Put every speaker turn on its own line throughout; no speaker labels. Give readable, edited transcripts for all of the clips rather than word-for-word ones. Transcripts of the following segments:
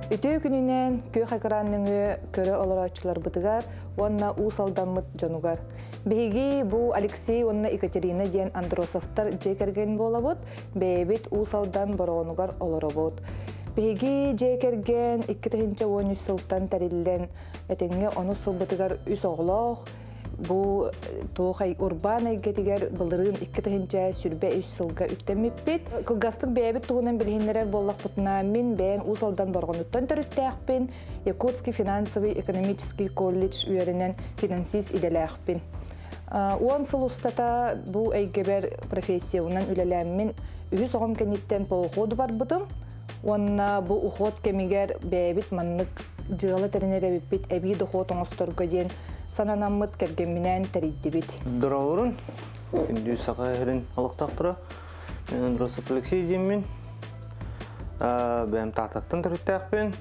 Үтүө күнүнэн күөх экран нөҥүө көрө олорооччуларбытыгар уонна Уус Алдаммыт дьонугар. Биһиги бу Алексей уонна Екатерина диэн Андросовтар дьиэ кэргэн буолабыт, бэйэбит Уус Алдан Бороҕонугар олоробут. Биһиги дьиэ кэргэн 2013 сылтан тэриллэн, этэҥҥэ онус сылбытыгар үс оҕолоох, Бу туох урбаан эйгэтигэр былырыын 2023 сылга үктэммиппит. Кылгастык бэйэбит туһунан билиһиннэрэр буоллахпытына, мин бэйэм Уус Алдан Борҕонуттан төрүттээхпин, Якутский финансовый экономический колледж үөрэнэн финансист идэлээхпин. 10 сыл устата бу эйгэбэр профессиябынан үлэлээммин үһүс оҕом кэнниттэн по уходу барбытым уонна бу уход кэмигэр бэйэбит маннык дьыала тэринэр эбиппит эбии дохуот оҥосторго диэн сананаммыт кэргэмминээн тэрийдибит.
Дороолорун, күндү саха сирин олохтоохторо. Мен Андросов Алексей диэммин. Бэйэм Тааттаттан төрүттээхпин.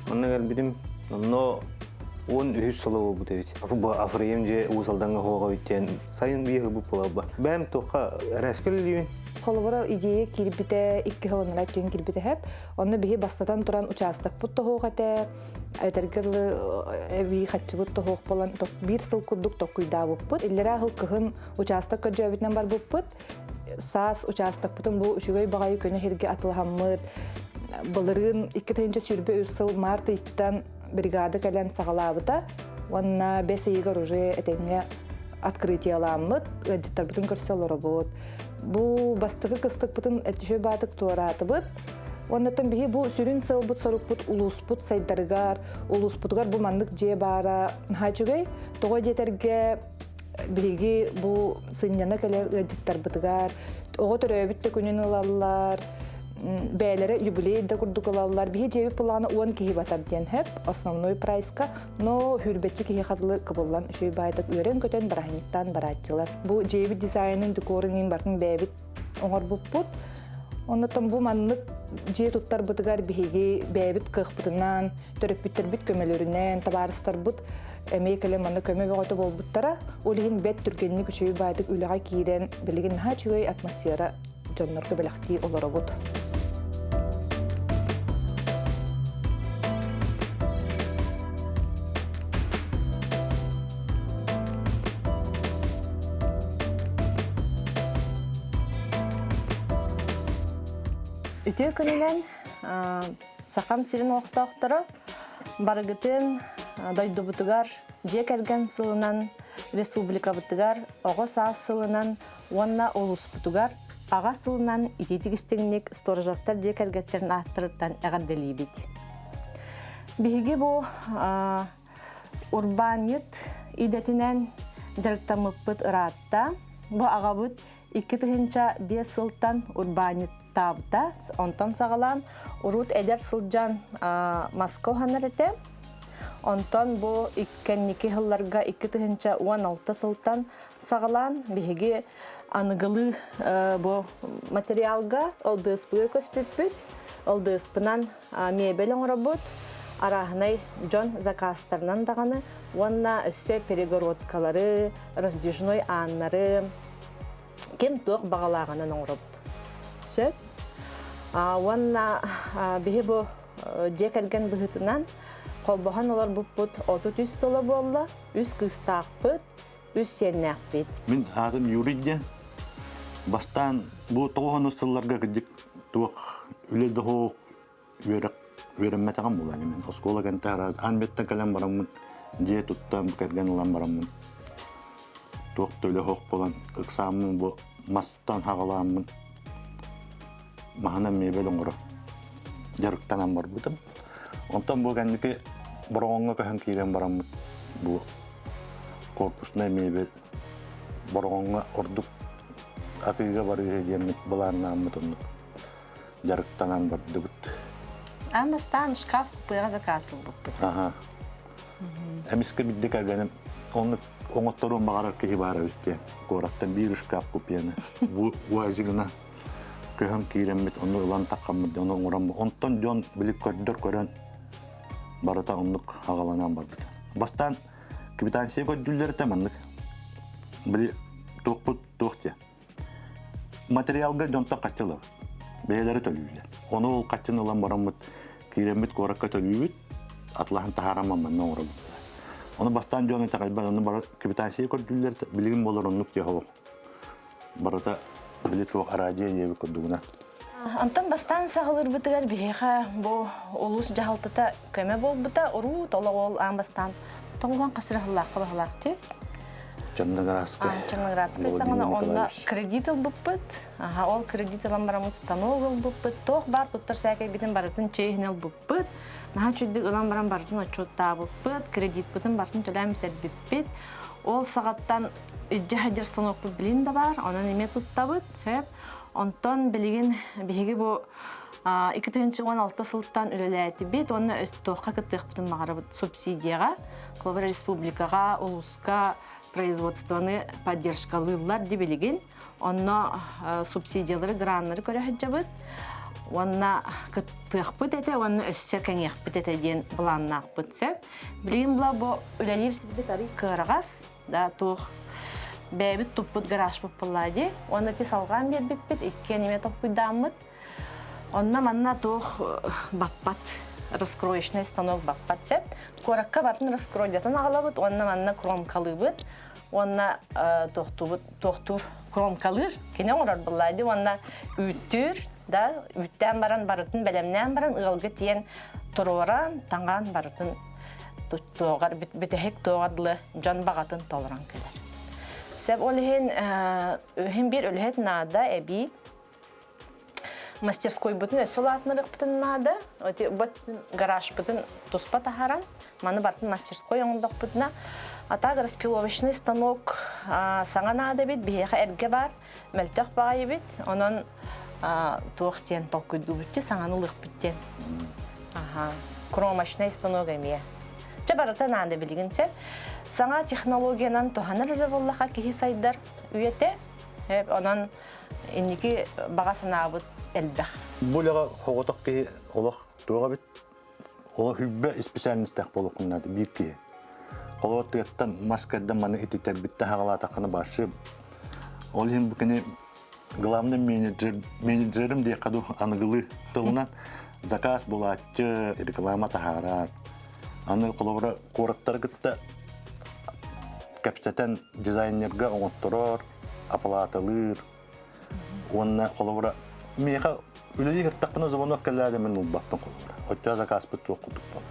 Манна кэлбитим онно 13 сыла буолбут эбит. Бу Африем же Уус Алдаҥҥа хуоҕа эбит диэн сайын биир ылбыт буолалба. Бэйэм туохха эрэскэ үлэлиибин.
Холобура, идея киирбитэ, икки сылынара түүн киирбитэ хэп. Онно биһи бастатан туран учаастакпыт тоһуох этэ, этэргэ дылы эбии хаччыбыт тоһуох буолан биир сыл курдук токкуйдаабыппыт. Иллэрээ сыл кыһын учаастак көрдьөөбүтүнэн барбыппыт. Саас учаастакпытын бу үчүгэй баҕайы көнө сиргэ атылаһаммыт. Былырыын 2023 сыл март ыйыттан бригада кэлэн саҕалаабыта уонна бэс ыйыгар уже этэҥҥэ открытиеламмыт, ыалдьыттарбытын көрсө олоробут. Бу бастакы кыстыкпытын үчүгэй баатык туораатыбыт. Оннуттан биһи бу сүрүн сыалбыт-сорукпут улууспут сайдарыгар, улууспутугар бу маннык дьиэ баара наһаа үчүгэй. Тоҕо диэтэргэ биһиги бу сынньана кэлэр ыалдьыттарбытыгар оҕо төрөөбүт да күнүн ылаллар, бэйэлэрэ юбилей да курдук ылаллар. Биһи дьиэбит былаана 10 киһи батар диэн хэп, основной прайска, но хүрбэччи киһи хатылы кыбыллан үчүгэй баайдык үөрэн-көтөн бырааһынньыктаан барааччылар. Бу дьиэбит дизайнын, декорун бартын бэйэбит оҥорбуппут. Оннуттан бу маннык дьиэ туттарбытыгар биһиги бэйэбит кыахпытынан, төрөппүттэрбит көмөлөрүнэн, табаарыстарбыт эмиэ кэлэн манна көмө бөҕөтө буолбуттара. Ол иһин бэрт түргэнник үчүгэй баайдык үлэҕэ киирэн, билигин наһаа үчүгэй атмосфера дьоннорго бэлэхтии олоробут.
Үтүө күнүнэн Сахам сирин олохтоохторо барыгытын дойдубутугар дьиэ кэргэн сылынан, республикабытыгар оҕо саас сылынан уонна улууспутугар аҕа сылынан итиитик истиҥник Сторожевтар дьиэ кэргэттэрин ааттарыттан эҕэрдэлиибит. Биһиги бу урбаанньыт идэтинэн дьарыктаммыппыт ыраатта. Бу аҕабыт 2005 сылтан урбаанньыттаабыта. Онтон саҕалаан урут эдэр сылдьан маска уһанар этэ. Онтон бу кэнники сылларга 2016 сылтан саҕалаан биһиги аныгылыы бу материалга ЛДСП көспүппүт. ЛДСП-нан мебель оҥоробут, арааһынай дьон заказтарынан даҕаны уонна өссө перегородкалары, раздвижной ааннары ким туох баҕалааҕынан оҥоробут. Сөп. Уонна биһи бу дьиэ кэргэн быһыытынан холбоһон олорбуппут 33 сыла буолла, үс кыыстаахпыт, үс сиэннээхпит.
Мин аатым Юрий диэн. Бастаан бу 90 сылларга кырдьык туох үлэ да үөрэх үөрэммэтэҕим буолан мин оскуола кэнтэ араас аан бэттэн кэлэн бараммын дьиэ туттан кэргэн ылан бараммын туох да үлэ суох буолан ыксааммын бу мастан хаҕалааммын маһынан мебель оҥоро дьарыктанан барбытым. Онтон бу кэнники Бороҕоҥҥо көһөн киирэн бараммыт бу корпусная мебель Бороҕоҥҥо ордук атыыга барыыһы диэммит былааннааммыт оннук дьарыктанан бардыбыт.
Аан бастаан шкаф купеҕа заказ ылбыппыт.
Аха. Эмискэ бидде кэргэним оннук оҥотторуон баҕарар киһи баар эбит диэн куораттан биир шкаф купены бу уазигына көһөн киирэммит ону ылан таххаммыт ону оҥорон онтон дьон били көрдөр көрөн барыта оннук аҕаланан барбыта. Бастаан квитанция көрдүүллэритэ маннык били туохпут туох диэ материалга дьонтон хаччы ылабыт бэйэлэрэ төлүүллэр ону ол хаччыны ылан бараммыт. Киирэммит куоракка төлүүбүт, атлаһан таһааран манна оҥоробут. Ону бастаан дьон итэҕэйбэт, ону бары квитанция көрдүүллэр, билигин буолар оннук диэхэ барыта били туох араадьыйа диэбит курдугуна.
Онтон бастаан саҕалыырбытыгар биһиэхэ бу улуус дьаһалтата көмө буолбута. Уруу толох ол аан бастаан тоҕуһан хасырыһыллаахха баһылаахтыы.
Черноградскай.
Черноградскай саҕана онно кредит ылбыппыт. Аха, ол кредит ылан бараммыт станок ылбыппыт. Туох баар туттар сээкэйбитин барытын чиэһин ылбыппыт. Наһаа үчүгдүк ылан баран барытын отчуоттаабыппыт, кредитпытын барытын төлөөн бүтэрбиппит. Ол саҕаттан илдьэ сылдьар станокпут билин да баар, онон эмиэ туттабыт. Хөп. Онтон билигин биһиги бу 2016 сылтан үлэлээтибит уонна туохха кыттыахпытын баҕарабыт субсидияҕа, холобур республикаҕа, улууска производствоны поддержкалыыллар ди билигин. Онно субсидиялары, граннары көрө сылдьабыт. Уонна кыттыахпыт этэ уонна өссө кэҥиэхпит этэ диэн былааннаахпыт сөп. Билигин була бу үлэлиир сирбит арый кыараҕас, да туох бэйэбит туппут гаражпыт буолла дии. Уонна ити салҕаан биэрбиппит, иккиэн эмиэ толкуйдааммыт. Онно манна туох баппат, раскроечный станок баппат сөп. Куоракка батын раскройдатан аҕалабыт уонна манна кромкалыыбыт. Уонна туохтуубут туохтуур кромкалыыр кини оҥорор буолла дии уонна үүттүүр да үүттээн баран барытын бэлэмнээн баран ыалга тиийэн туруоран таҥаан барытын туоҕар бүтэһик туоҕар дылы дьон баҕатын толорон кэлэр. Сөп ол иһин иһин биир үлэһит наада эбии мастерскойбутун өссө улаатынарыахпытын наада. Бу гаражпытын туспа таһааран, маны барытын мастерской оҥордохпутуна, а так распиловочный станок саҥа наада эбит, биһиэхэ эргэ баар, мөлтөх баҕайы эбит. Онон туох диэн толкуйдуубут саҥаны ылыахпыт диэн. Аха, кромочный станок эмиэ. Чэ барыта наада билигин сөп. Саҥа технологиянан туһанар эрэ буоллаха киһи сайдар үйэтэ. Онон инники баҕа санаабыт элбэх.
Бу үлэҕэ соҕотох киһи олох туох эбит? Олох хүббэ исписээлинэстээх буолуоххун наада биир киһи. Холобур тыаттан мас кэрдэн маны ититэрбит таһаҕалаатаххына барсыам. Ол иһин бу кини главный менеджер, менеджерим диэххэ дуу аныгылыы тылынан заказ булааччы, реклама таһаарар. Аны холобура куораттары кытта кэпсэтэн дизайнерга оҥотторор, оплаталыыр уонна холобура миэхэ үлэлии сырыттахпына звонок кэллээ мин ылбаппын холобура оччо заказпыт суох курдук буолар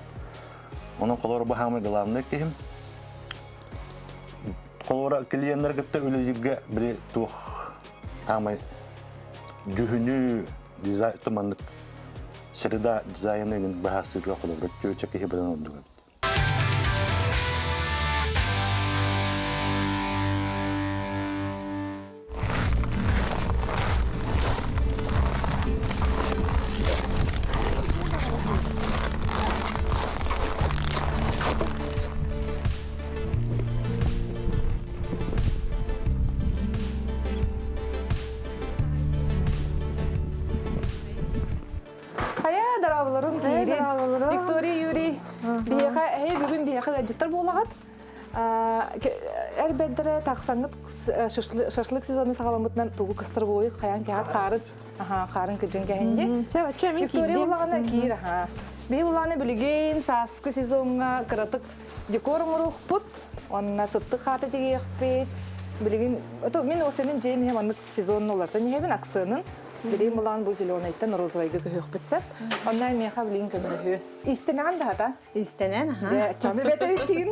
онон холобура бу хаамай главный киһим холобура клиеннэр кытта үлэлииргэ били туох хаамай дьүһүнүү дизайн маннык среда дизайны быһаарсыырга холобура чүөчэ киһи быдан ордук эбит.
Хайа, дорооболорум киирин. Виктория Юрий, биһиэхэ, эһи бүгүн биһиэхэ ыалдьыттар буолаҕыт. Эр бэрдэрэ тахсаҥҥыт шашлык сезону саҕаламмытынан тугу кыстырбуой хайаан кэһат хаарын хаарын күдьүн кэһинди. Виктория улаҕана киир аха. Биһи улааны билигин сааскы сезоҥҥа кыратык декор оҥоруохпут, онно сыттык хаата тигиэхпит. Билигин мин ол сенин дьиэм иһэ маннык сезоннулартан иһэбин акциянын Билигин булаан бу зеленайтан розовайга көһүөхпүт сөп. Онно миэхэ билигин көмөлөһүө. Истэнэҕин даһата?
Истэнэн, аха.
Чаны бэтэ бүттигин.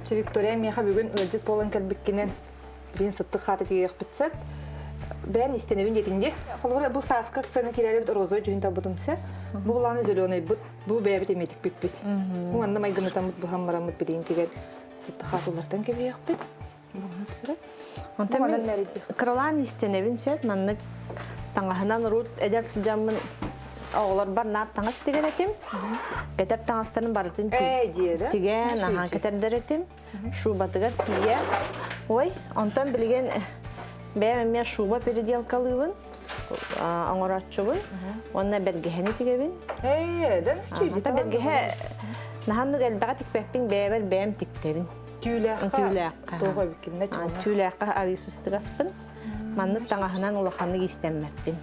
Чэ, Виктория миэхэ бүгүн ыалдьыт буолан кэлбиккинэн билигин сыттык хаата тиийиэхпит сөп. Бэйэн истэнэбин диэтиҥ дии. Холобура, бу сааскы акцияны киирэрбит розовай дьүһүн талбытым сэ. Бу булааны зеленайбыт, бу бэйэбит эмиэтикпиппит. Бу манна майгынытаммыт быһан бараммыт билигин тигэн сыттык хаатылартан кэбиһиэхпит.
Онтон мин кыралаан истэнэбин сөп, маннык таҥаһынан урут эдэр сылдьаммын оҕолорбор наар таҥас тигэр этим. Кэтэр таҥастарын барытын тигэн, аһаан кэтэрдэр этим. Шубатыгар тиийэ. Ой, онтон билигин бэйэм эмиэ шуба переделкалыыбын, оҥорооччубун. Уонна бэргэһэни тигэбин. Онтон бэргэһэ наһаа элбэҕи тикпэппин, бэйэбэр бэйэм тиктэбин.
Түүлээххэ
Түүлээххэ.
Туох эбиккиннэ чуҥна?
Түүлээххэ арыысыстыгаспын. Маннык таҥаһынан улаханнык иистэммэппин.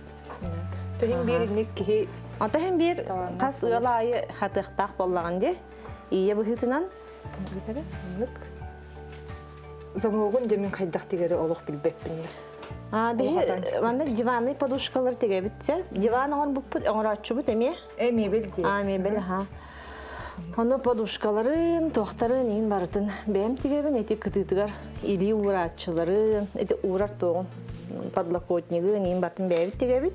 Тыһын биир инник киһи.
Ата һин биир хас ыал аайы хатыахтаах буоллаҕын дии. Ийэ быһыытынан.
Оннук. Замогун дьэ мин хайдах тигэри олох билбэппин.
Биһи маннык диванный подушкалар тигэбитсэ. Диван оҥорбуппут, оҥорооччубут эмиэ.
Э, мебель дии.
А, мебель, аха. Ону подушкаларын, туохтарын иин барытын бэйэм тигэбин, ити кытыытыгар илии уурааччыларын, ити уурар туоҕун, подлокотнигын иин барытын бэйэбит тигэбит.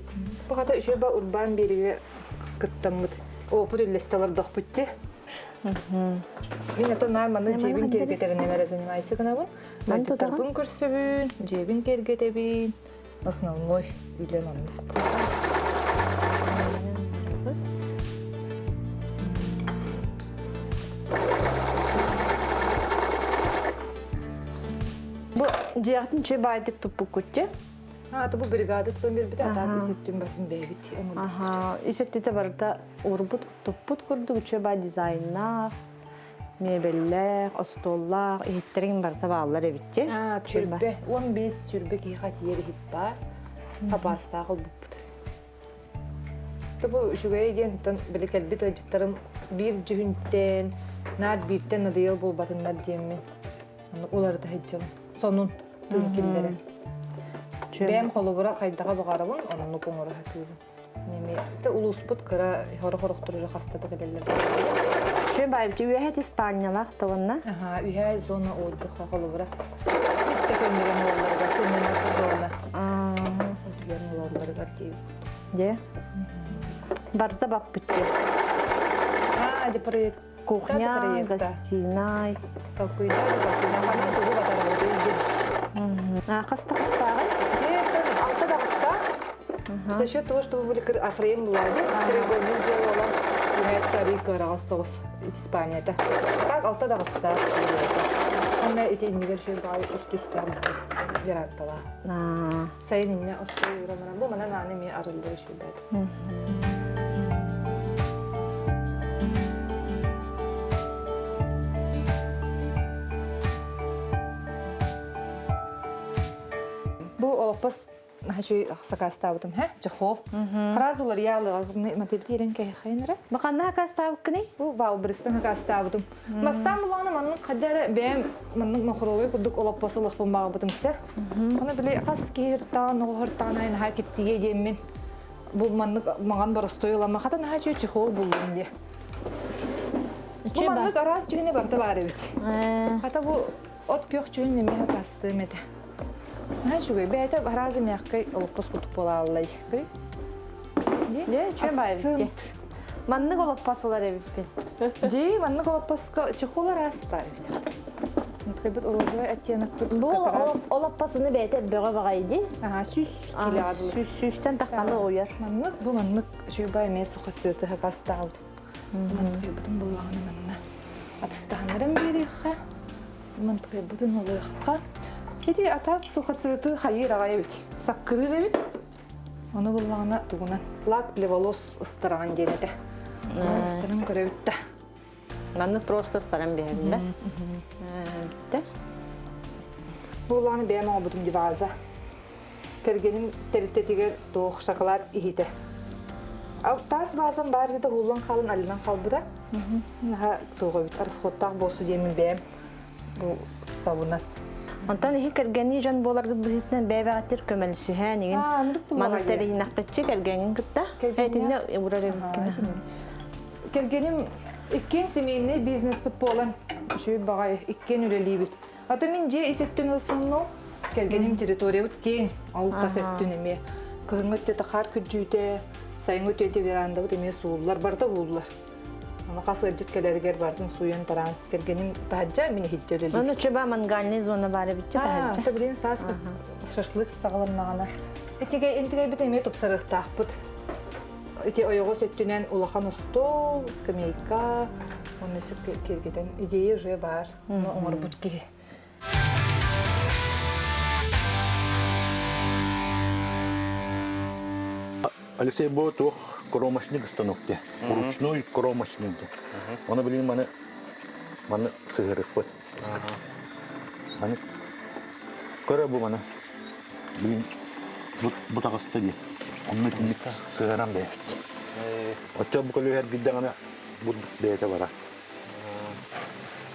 Бу хата үчүгэй ба урбаан биэригэ кыттаммыт опыт үллэстэ олордохпут ти. Мин ото наар маннык дьиэбин киэргэтэринэн эрэ занимайся гынабын. Мантытарбын көрсөбүн, дьиэбин киэргэтэбин. Основной үлэм оннук.
Бу дьиэҕитин үчүгэй баайдык туппуккут дии.
А, бу бригада тутан биэрбитэ, а так ис өттүн батын бэйэбит
Аха, ис өттүтэ барыта урбут туппут курдук үчүгэй баай дизайннаах, мебеллээх, остуоллаах, иһиттэриҥ барыта бааллар эбит дии.
А, сүрбэ, 15 сүрбэ киһиэхэ тиийэр иһит баар. Хапаастаах ылбыппыт. Бу үчүгэй диэн оттон били кэлбит ыалдьыттарым биир дьүһүнтэн, наар бииртэн надоел буолбатыннар диэммин уларыта сылдьабын. Сонун тыын киллэрэн. Бэйэм холобура хайдаҕа баҕарабын, оннук оҥоро сатыыбын. Неме улууспут кыра хоро-хорохтор уже хаста да кэлэллэр.
Чүн баайбыт үөһэ Испаниялаах да уонна.
Аха, үһэ зона отдыха холобура. Сис да көннөрөн уолларыгар, сыннанар зона. Утуйан уолларыгар диэбит.
Де. Барда баппыт дии.
А, де проект.
Кухня, гостиная.
Толкуйда, толкуйда. Ханна тугу батарабыт
Хаста хастааҕый?
Дьэ, алта да хаста. За счет того, что вы были Афрейм Владик, треугольник делала, үһэт тарик кыараҕас соҕус Испанията. Так, алта да хаста. Онно ити иннигэр шөй баай үстүстээх мисэ верантала. Сайын инне остуол урамана. Бу манан ааны эмиэ арыллар үчүгэй. Бу олоппос хачуй сакаастаабытым хэ чехол сразу уларыйаалыга матебитиэрен кэйхайнара
Баканна сакаастаабыккыный?
Бу Валбристан сакаастаабытым. Бастаан булаана маннык хадда эрэ бэйэм маннык мохоровой курдук олоппос ылыхпын баҕарбытым сэ. Аны били хас киһи ыртаан, оҕо ыртаан айан наһаа киттигэ диэммин бу маннык маҥан боростуой ылама хата наһаа үчүгэй чехол буллум диye. Бу маннык араас дьүһүнэ барыта баар эбит. Хата бу от күөх дьүһүн эмиэ хатастыым этэ. Наһаа үчүгэй. Бэйэтэ араас мягкай олоппос курдук буолааллай.
Дьэ, үчүгэй баайбыт дии. Маннык олоппос ылар эбиппин.
Дии, маннык олоппоско чехол араас баар эбит. Мыткайбыт розовый оттенок
Бу олоппосуну бэйэтэ бөҕө баҕайы дии.
Ага, сүүс килоға дылы.
Сүүстэн тахханы уйар.
Маннык, бу маннык үчүгэй эмиэ сухоцветы хакастаабыт. Мантыкайбытын буллаҕына манна атыстаһаннаран биэриэххэ. Мантыкайбытын ылыахха. Ити ата сухоцветы хайыыр аҕай эбит. Саккырыыр эбит. Ону буллаҕына тугунан лак для волос ыстараҕын диэн этэ. Онон ыстаран көрөбүт да.
Маннык просто ыстаран биһэбин да. Бүттэ.
Буллаҕына бэйэм оҥорбутум диваза. Кэргэним тэрилтэтигэр туох шоколад иһитэ. Таас баазам баар да уһуллан хаалан алынан хаалбыта. Наһаа туох эбит расходтаах буолсу диэммин бэйэм бу сабынан.
Онтон иһи кэргэнии дьон буоларгыт быһыытынан бэйэ-бэҕэтир көмөлөсүһээн игин маны тэрийинэхпитчи кэргэҥҥин кытта этинне урар эбиккин.
Кэргэним иккиэн семейный бизнеспыт буолан үчүгэй баҕайы иккиэн үлэлиибит. Ата мин дьиэ ис өттүн ылсынну, кэргэним территориябыт киэҥ, ол тас өттүн эмиэ. Кыһыҥҥы өттө хаар күрдьүүтэ, сайыҥҥы өттү верандабыт эмиэ сууллар, барыта ууллар. Аны хас ыалдьыт кэлэригэр барытын сууйан тараан кэргэним таһырдьа, мин иһирдьэ үлэлиир.
Аны чуба мангальный зона баар эбитчи таһырдьа.
Аа, билигин саас шашлык саҕаланнаҕына. Итигэ интигэйбит эмиэ тупсарыахтаахпыт. Ити ойоҕос өттүнэн улахан остуол, скамейка, онно киэргэтэн идея уже баар. Ону оҥорбут киһи.
Алексей бу туох кромочник станок де. Ручной кромочник де. Оны билин маны маны сыһырыкпыт. Маны көрө бу маны. Билин бу таҕыста дии. Онно итинник сыһыран бэйэбит. Оччо бу көлүөһэ эргийдэҕинэ бурдук бэйэтэ барар.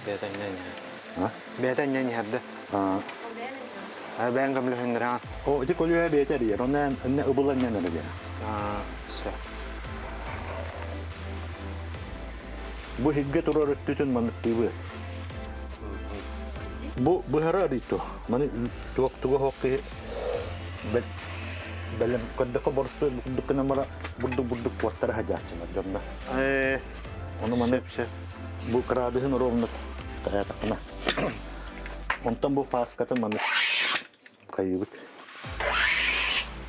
Бэйэтэ анньан иһэр. Бэйэтэ анньан иһэр да. Бэйэҥ көмөлөһүннэрэҕин.
О, ити көлүөһэ бэйэтэ эрийэр. Онно иннэ ыбылан анньан эрэ биэрэр.
Сөп.
Бу иһиргэ турар өттүтүн манныктыыбы. Бу быһара арыйто. Маны туох туга хоох киһи бэлэм көрдөххө боростуой бурдук гынан бара бурдук бурдук куоттара садьааччылар дьонно. Ону маны бу кыраадыһын ровно таһаатаххына. Онтон бу фаскатын маны хайыыбыт.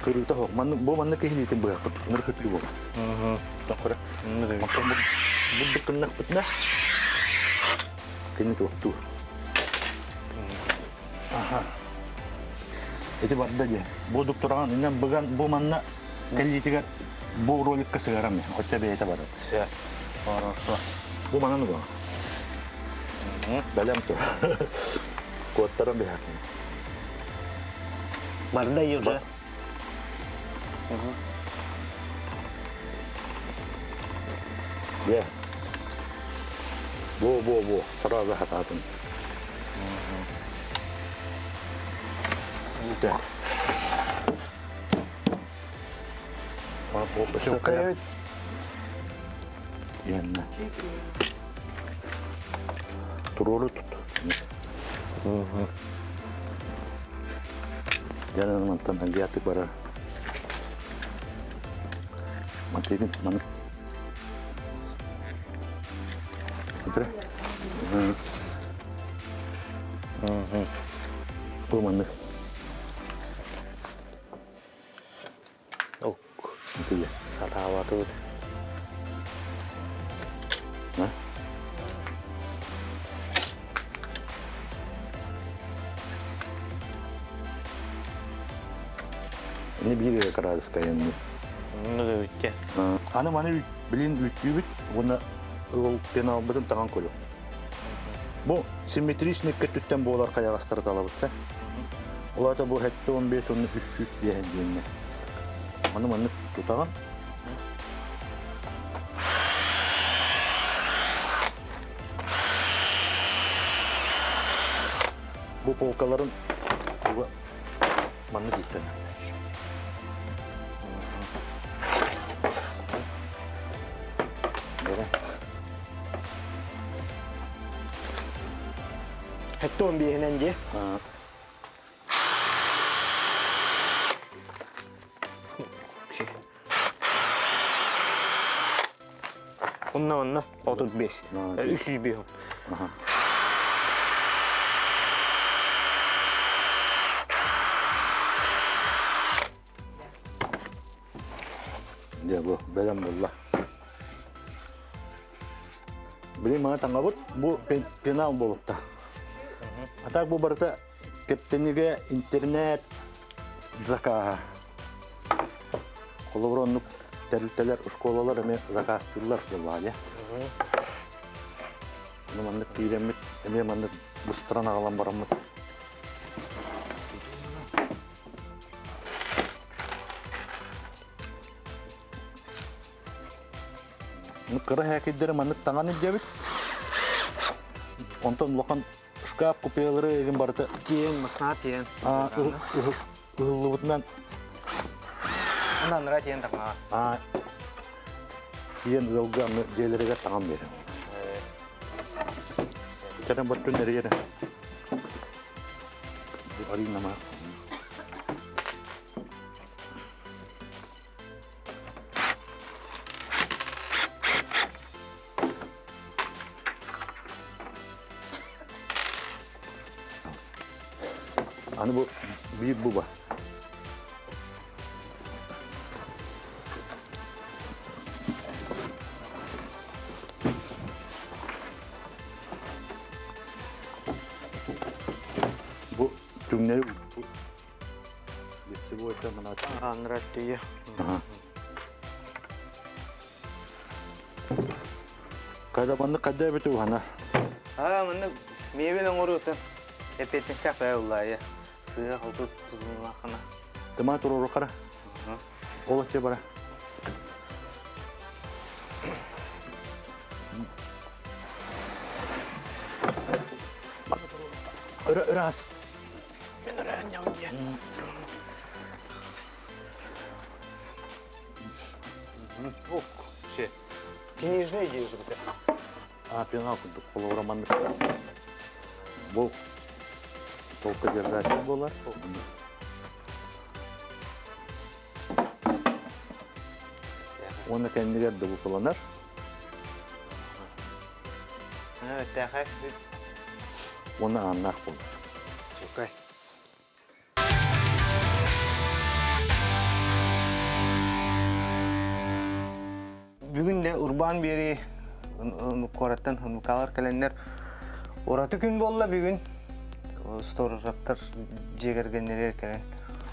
Кырыыта хоох. Манны бу манны киһилиитин быһахпыт. Нырхытыы буолар. Тохора. Онтон бурдук гыннахпытына кини туохтуур. Аха. Ити барда дии. Бу дуктураҕын иннэн быган бу манна кэлиитигэр бу роликка сыһарам хотя бэйэтэ барар.
Все. Хорошо.
Бу манан уга. Бэлэм тур. Куоттаран биһэртин.
Барда уже.
Дьэ. Во-во-во, сразу хатаатын. Так. Иэннэ. Туруору тут. Дьэ, мантан агиатык барар. Матыгын маны. Смотри. Бу маннык.
Ок. Сатаабатыбыт.
Ini биир кыраадыска айанны.
Онно да бүттэ.
Аны маны билин үттүүбүт уонна ол пеналбытын таҥан көрүө. Бу симметричный көттүттэн буолар хайаҕастары талабытса. Ол аата бу 75 уонна 300 диэһин диэннэ. Маны маннык тутаҕын. Бу полкаларын туга маннык иттэн.
Хэтте он биэһинэн дии. Онно онно 35. 305.
Дьэ бу бэлэм булла. Билин мана таҥабыт бу пенал буолукта. А так бу барыта Кэптэнигэ интернет закааһа. Холобур оннук тэрилтэлэр, школалар эмиэ заказтыыллар буоллаҕа дьэ. Ону маннык киирэммит, эмиэ маннык быстаран аҕалан бараммыт. Кыра һээкэйдэри маннык таҥан илдьэбит. Онтон улахан шкаф купелары эгин барыта
Тиэн, масна тиэн.
Ыһыллыбытынан
Ананра тиэн таҥаа.
Тиэн ыалга аны дьиэлэригэр таҥан биэрэн. Кэлэн баттын эрийэрэ. Арыйнама. Аны бу биир бу бар. Бу түҥнэри лицевой
Анраттия.
Когда маннык кадда эбит ухана.
Аа, маннык мебель оҥоруутун эппиэтинэстээх бэйэ уллаайа. Сыа холту тутуллахына.
Тыма туруору хара. Ол өттө бара. Өрө ас. Мен өрө
Ох, все. Книжный идея
А, пенал курдук холобура маннык. Бу толкодержатель буолар. Уонна кэннигэр да букуланар.
Тэхэ.
Уонна ааннаах буолар.
Чукай. Бүгүн де урбаан биэри куораттан хынукалар кэлэннэр ураты күн буолла бүгүн. Сторожаптар дьиэ кэргэннэригэр кэлэн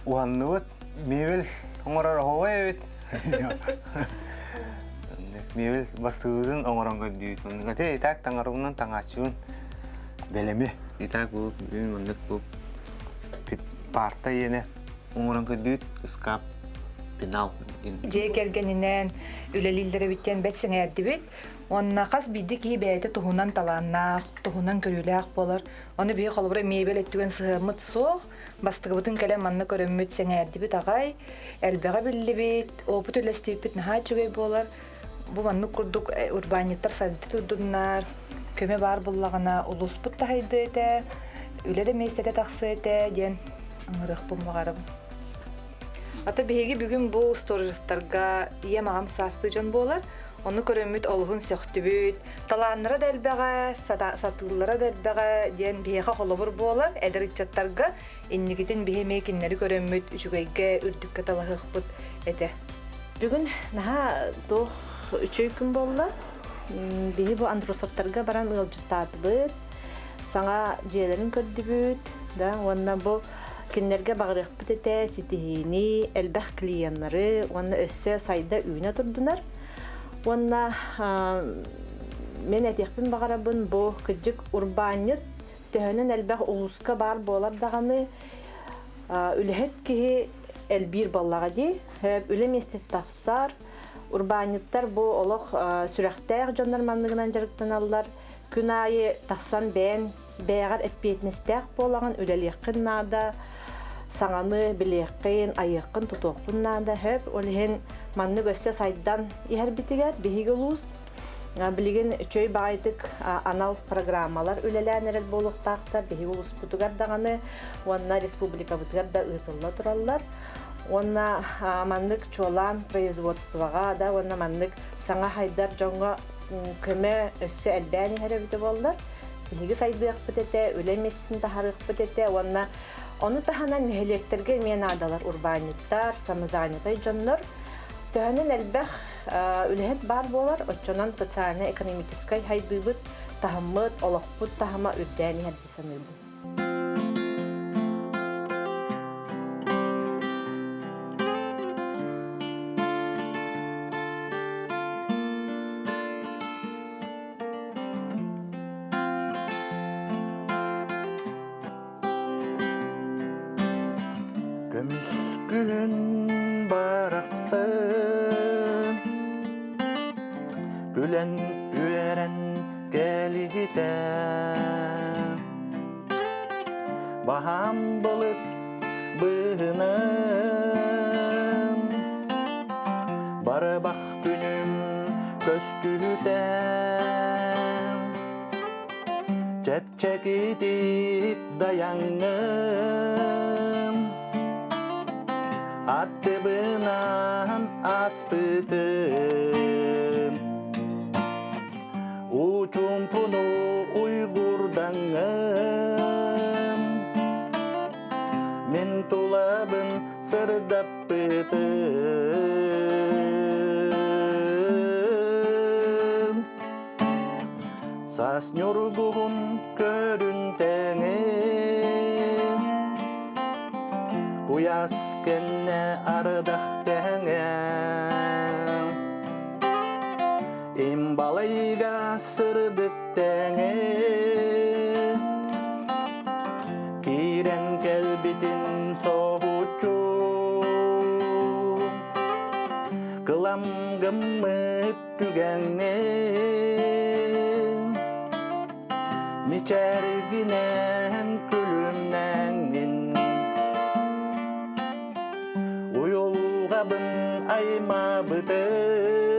уһанныбыт. Мебель оҥорор оһоҕой эбит. Мебель бастыгытын оҥорон көрдүүбүт. Оннук ити итак таҥарыбынан таҥааччыбын бэлэми. Итак бу бүгүн маннык бу парта иэнэ оҥорон көрдүүт ыскаап пенал
Дьиэ кэргэнинэн үлэлииллэр эбит диэн бэрт сэҥээрдибит. Уонна хас биирдии киһи бэйэтэ туһунан талааннаах, туһунан көрүүлээх буолар. Ону биһи холобура мебель өттүгэн сыһыаммыт суох. Бастакыбытын кэлэн манна көрөммүт сэҥээрдибит аҕай. Элбэҕи биллибит, опыт үллэстибиппит наһаа үчүгэй буолар. Бу маннык курдук урбаанньыттар сайдыы турдуннар, көмө баар буллаҕына улууспут таһайдыа этэ, үлэ да миэстэтэ тахсыа этэ диэн ыҥырыахпын баҕарабын. Ата биһиги бүгүн бу сторожевтарга ийэм аҕам саастыы дьон буолар. Ону көрөммүт олуһун сөхтүбүт. Талааннара да элбэҕэ, сатыыллара да элбэҕэ диэн биһиэхэ холобур буолар. Эдэр ыччаттарга инникитин биһи эмиэ кинилэри көрөммүт үчүгэйгэ, үрдүккэ талаһыахпыт этэ.
Бүгүн наһаа туох үчүгэй күн буолла. Биһи бу Андросовтарга баран ыалдьыттаатыбыт, саҥа дьиэлэрин көрдүбүт, да, уонна бу кинилэргэ баҕарыахпыт этэ ситиһиини, элбэх клиеннары уонна өссө сайда үүнэ турдунар. Уонна мен этиэхпин баҕарабын бу кырдьык урбаанньыт төһөнөн элбэх улууска баар буолар даҕаны үлэһит киһи элбиир буоллаҕа дии. Үлэ миэстэтэ тахсар. Урбаанньыттар бу олох сүрэхтээх дьоннор манныгынан дьарыктаналлар. Күн аайы тахсан бэйэн бэйэҕэр эппиэтинэстээх буолаҕын, үлэлиэххин наада, саҥаны билиэххин, айыаххын, тутуоххун наада. Хөп, ол иһин маннык өссө сайдан иһэрбитигэр биһиги улуус билигин үчүгэй баҕайытык анал программалар үлэлээн эрэр буолуохтаахтар биһиги улууспутугар даҕаны уонна республикабытыгар да ыытылла тураллар. Уонна маннык чуолаан производствоҕа да уонна маннык саҥа хайдар дьоҥҥо көмө өссө элбээн иһэр эбитэ буоллар, биһиги сайдыахпыт этэ, үлэ миэстэтин таһаарыахпыт этэ уонна ону таһынан нэһилиэктэргэ эмиэ наадалар урбаанньыттар, самозанятай дьоннор. Төһөнөн элбэх үлэһит баар буолар, оччонон социально-экономическай хайдыыбыт, таһыммыт, олохпут таһыма үрдээн иһэр дии саныыбын.
Көмүс күһүн барахсан күлэн үөрэн кэлиһитэ Баһаам былыт быыһынан барыбах күнүм көстүһүтэ Чэпчэкитик дайаҥҥын аттыбынан аспытым Учумпуну уйгурдаҥҥын мин тулабын сырдаппытым Саас ньургуһун көрүн тэҥин Куйаас кэннэ ардах тэҥэ Имбалайга сырдык тэҥэ Киирэн кэлбитин соһуччу Кылам гыммыт түгэҥҥэ. Мичээргинэн күлүмнэҥҥин Уйулҕабын аймаабытыҥ.